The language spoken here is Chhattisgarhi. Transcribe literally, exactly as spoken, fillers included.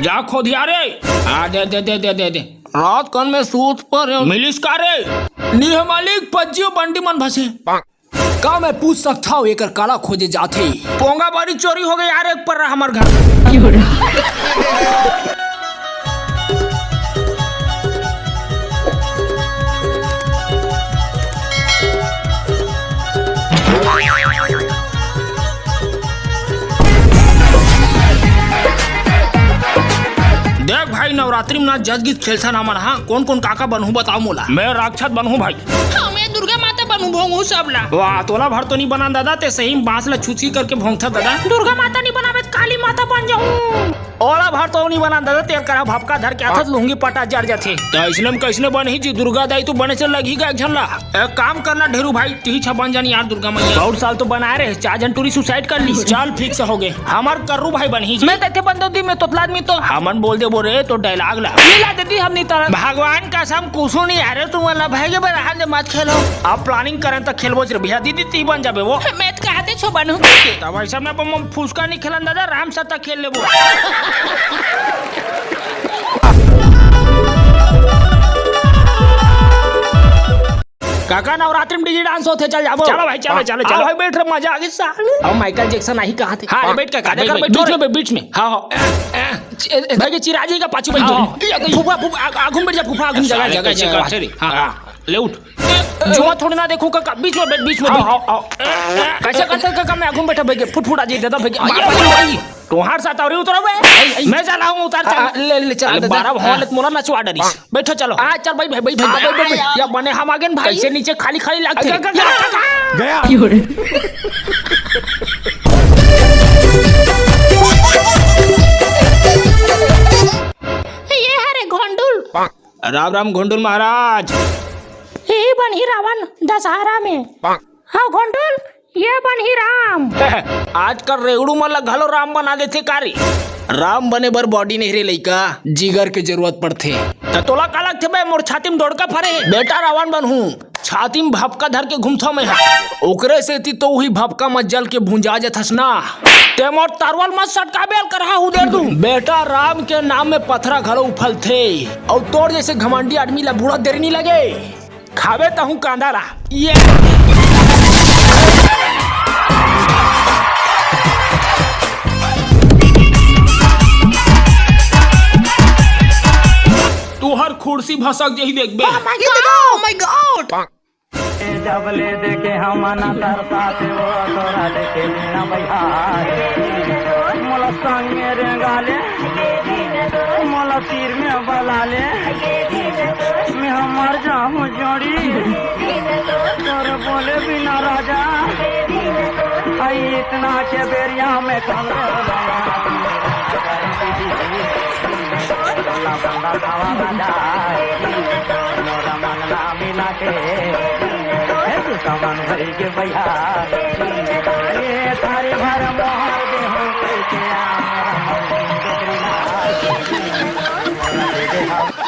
जा खोदिया रे। हाँ, दे, दे, दे, दे, दे, दे। रात कन में सूत परे हँव। मिलिस का रे? नी हे मालिक, पज्जियो बंडी मन भसे। का मैं पूछ सकथव एकर काला खोजे जाथे? पोंगा बारी चोरी हो गई यार, एक पर रहा हमर घर। देख भाई, नवरात्रि में ना जस गीत खेलथन हमन, हाँ, कोन कोन काका बनहूँ बताओ मोला। मैं राक्षस बनहूँ भाई। हाँ, मैं दुर्गा माता बनहूँ, भोंगहूँ सब ला। वाह, तोला भर तो नहीं बनान दादा, ते सही में बांस ला छुछी करके भोंगथा दादा। दुर्गा माता नहीं बनावे त काली माता बन जाहूँ। ओला भर तो नहीं बनान दादा, तेल करा भपका धर के आथस लुंगी पटा जर जाथे। त अइसने में कइसने बनही जी, दुर्गा दाई तो बने से लगही गा एक झन ला। एक काम करना ढेरू भाई, तीही छा बन जानी यार दुर्गा मैया। बहुत साल तो बनाए रहे, चार झन टूरी suicide कर ली। चल fix हो गए, हमर कर्रू भाई बनही जी। मैं तथे बंदो दी में तोतला आदमी तो। हमन बोल देबो रे तो dialogue ला। लीला दीदी हम नहीं तरन। भगवान कसम कुसु नहीं आ रे तुम वाला भाई के बराहन जे मत खेलो। अब planning करन त खेलबो रे भैया, दीदी ती बन जाबे वो। मैं त कहते छो बनहूँ के। तब ऐसा में अपन फुसका नहीं खेलन दादा, राम सत्ता खेल लेबो। काका, नवरात्रि में DJ dance होथे, चल जाबो। चलो भाई, चलो, चलो, आओ चलो। भाई, बैठ रे, मजा आ गई साले। अब माइकल जैक्सन आही कहा थे। हाँ, हाँ, बैठ काका, बैठ, बैठ, बैठ, बीच में, बीच में। हाँ, हाँ। ए, ए, भाई के चिरा जी का पाछू बैठ हाँ, जाओ। हाँ। फूफा, फूफा, आ-, आगू में बैठ जा, फूफा, आगू में जगह, जगह, जगह, जगह, जगह। चल रे। हाँ, हाँ। ले उठ। जुआ थोड़ी ना देखूं काका, बीच में बैठ, बीच में हाँ, बैठ। हाँ, हाँ। कैसे करते काका, मैं आगू में बैठा भाई के, फुटफुटा जी देता भाई के। मार, मार, मार। तोहार साथ और उतरो बे। आई, आई। मैं चला हूँ, उतार, आ, चल। आ, ले, ले, चला अरे, दे, दे। बारह भौंकत मोला नचवा डरिस। बैठो, चलो। आ, चल, भाई, भाई, भाई, भाई, आ, भाई, भाई। आ, या बने हम आगे न भाई। कैसे नीचे खाली, खाली लागथे? आ, गा, गा, गा, गा। गया। ये हरे घोंडुल। राम राम घोंडुल महाराज। यही बनही रावण दशहरा में। हाँ घोंडुल, ये बनही राम। आजकल रेगड़ू मन ला घलो राम बना देथे का रे? राम बने बर body नहीं रे लइका, जिगर के जरूरत पड़थे। त तोला का लगथे बे, मोर छाती में डोड़का फरे हे? बेटा रावण बनहूँ, छाती में भपका धर के घूमथव मैं हा। ओकरे सेती तो उही भपका म जल के भुंजा जथस ना। ते मोर तरवल म सटका बेल कर हा उदेर दूँ। बेटा राम के नाम में पथरा घलो उफलथे, अउ तोर जैसे घमंडी आदमी ला बूड़ा देरी नहीं लगे। खाबे तहूँ कांदा ला। ये तुहर खुर्सी भसक जही देखबे। Oh my God! Oh my God! जब ले देखे हम ना तरसाते वो तोरा लेके बिना बइहार। मोला संगे रेंगा ले, मोला तीर में बला ले, मैं हम मर जाहूँ जोड़ी, तोर बोले बिना राजा, आई इतना के बेरिया में कौन रे बोला? तोला बंदा खावा राजा, मोरा मन ना मिला के, हे तू सामान भरी के भैया, ये थारी भर मोहर दे हो कैसे आ, मोरा मन डोकरी ना, मोरा दे दे हम।